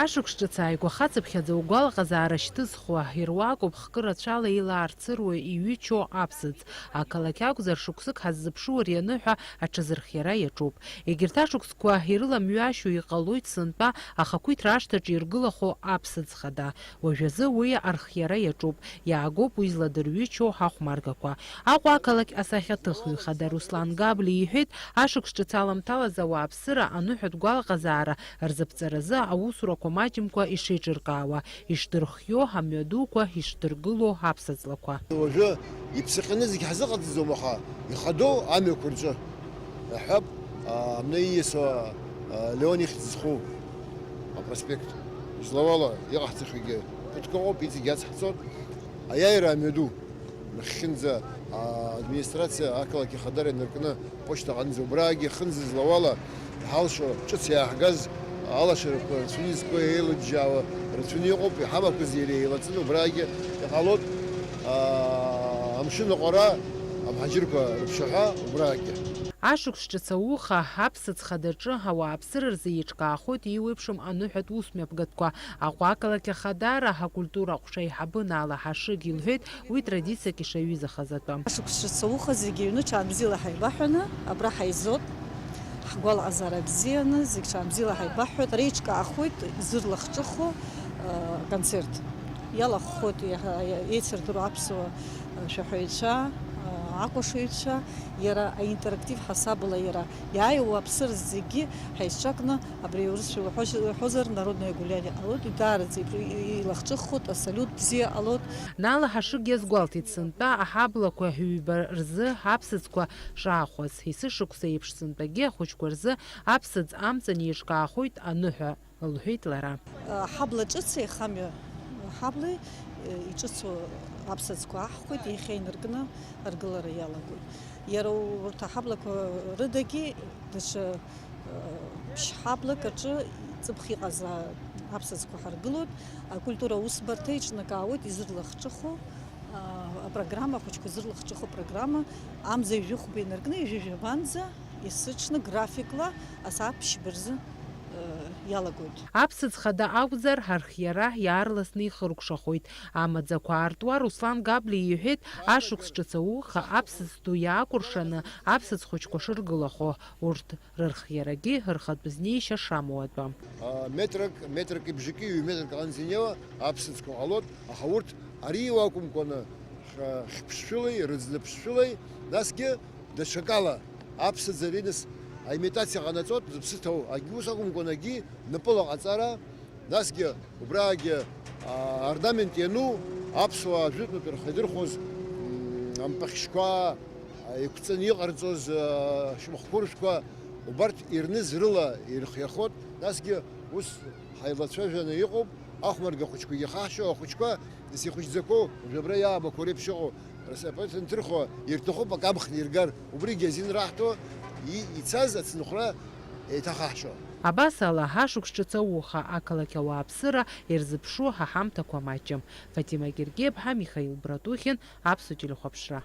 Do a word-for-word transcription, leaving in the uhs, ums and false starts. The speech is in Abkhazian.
Ашықәс ҿыц ааигәа хацыԥхьаӡа угәалаҟазаара шьҭызхуа, ируакуп хкы рацәала илаарцыруа иҩычоу аԥсыӡ. Ақалақь акәзар, шықәсык ҳаззыԥшу ари аныҳәа аҽазырхиара иаҿуп. Егьырҭ ашықәсқәа ирыламҩашьо иҟалоит сынтәа ахақәиҭра ашҭаҿы иргылахо аԥсыӡ хада. Уажәазы уи архиара иаҿуп, иаагоуп уи зладырҩычоу ҳахәмаргақәа. Аҟәа ақалақь асахьаҭыхҩы хада Руслан Габли иҳәеит, ашықәс ҿыц аламҭалаз ауааԥсыра аныҳәатә гәалаҟазаара рзыԥҵаразы аусурақәа маҷымкәа ишеиҿыркаауа, ишдырхио амҩадуқәа, ишдыргыло аԥсаҵлақәа. Уажәы иԥсаҟьаны зегь ҳзыҟаҵаӡом, аха ихадоу амҩақәа рҿы иаҳҳәап, а, амны ииасуа, а, Леон ихьӡ зху апроспект. Излауала иҟаҳҵахьоугьы ԥыҭк ыҟоуп, иҵегь иацҳҵон. Аиааира амҩаду. Нахьхьынӡа, а, администрациа ақалақь ахадара инаркны аԥошьҭа аҟынӡа, убраагьы хынӡа злауала иҳалшо, ҿыц иааҳгаз алашарақәа рацәаны изкуа еилыџьџьаауа рацәаны иҟоуп, иҳамақәаз иара еилаҵаны убраагьы иҟалоит, а, амшын аҟәара, амҳаџьырқәа рыԥшаҳәа убраагьы. Ашықәс ҿыц ауха аԥсыӡ хадаҿы ауааԥсыра рзы еиҿкаахоит еиуеиԥшым аныҳәатә усмҩаԥгатәқәа. Аҟәа ақалақь ахадара акультура аҟәша аиҳабы Нала Ҳашыг илҳәеит, уи традициак ишаҩызахаз атәы. Ашықәс ҿыц ауха зегьы аҩны ҽаанбзиала ҳаибаҳәаны абра ҳаизоит. Ҳгәалаҟазаара бзианы, зегь ҽаанбзиала ҳаибаҳҳәоит. Реиҿкаахоит изырлахҿыху, э, аконцерт. Иалахәхоит иаҳа-, еицырдыруа аԥсуа, э, шәаҳәаҩцәа, э, акәашаҩцәа, иара аинтерактив ҳасабала иара иааиуа аԥсыр зегьы ҳаицҿакны абри аурысшәа уҳәозар, народное гуляние ҟалоит, даараӡа ипр-, и-, илахҿыххоит, асалиут бзиа ҟалоит. Нала Ҳашыг иазгәалҭеит, сынтәа аҳаблақәа ҩба рзы аԥсыӡқәа шаахәаз, есышықәса еиԥш сынтәагьы ахәыҷқәа рзы аԥсыӡ амҵан еиҿкаахоит аныҳәа, лҳәеит лара. Аҳабла ҿыц еихамҩа, аҳабла, э, иҿыцу аԥсыӡқәа аҳхәеит, иахьа инаркны аргылара иалагоит. Иара урҭ аҳаблақәа рыдагьы даҽа, э, ԥшь-ҳаблак аҿы ҵыԥх иҟаз, а, аԥсыӡқәа ҳаргылоит, акультура аусбарҭа иҿнакаауеит изырлахҿыху, а, апрограмма, ахәыҷқәа зырлахҿыху апрограмма, амза ҩажәи хәба инаркны ҩажәи жәабанӡа есыҽны графикла асааҭ ԥшьба рзы, э, иалагоит. Аԥсыӡ хада акәзар, архиара иаарласны ихыркәшахоит. Амаӡақәа аартуа Руслан Габли иҳәеит, ашықәс ҿыц ауха аԥсыӡ ду иаакәыршаны аԥсыӡ хәыҷқәа шыргылахо, урҭ рырхиарагьы рхатә знеишьа шамоу атәы. А, метрак, метрак ибжаки, ҩ-метрак аҟынӡа инеиуа аԥсыӡқәа ҟалоит, аха урҭ ари уакәымкәаны, х-, хьԥшшәылеи, рыӡныԥшшәылеи, насгьы даҽакала аԥсыӡ ариныс аимитациа ҟанаҵоит, зыԥсы ҭоу, агьы ус акәымкәан, агьи напыла ҟаҵара, насгьы убраагьы, а, орнамент иану, аԥсуаа жәытәнатә ирхы идырхәоз, м, ампахьшьқәа, а, еиқәҵаны иҟарҵоз, а, шьамхқәыршәқәа, убарҭ ирныз рыла ирхиахоит, насгьы ус ҳаилацәажәаны иҟоуп, ахәмарга хәыҷқәагьы хаҳшьо, ахәыҷқәа, нас ихәыҷӡақәоу, уажә абра иаабақәоу реиԥш иҟоу, рсапаҭ нҭырхуа ирҭахуп, акы амхны иргар, убригьы азин раҳҭо, и-, ицаз ацынхәра еиҭахаҳшьо. Абас ала, ашықәс ҿыц ауха ақалақь ауааԥсыра ирзыԥшу ҳа ҳамҭақәа маҷым. Фатима Гергиаԥҳа, Михаил Братухин, Аԥсуа телехәаԥшра.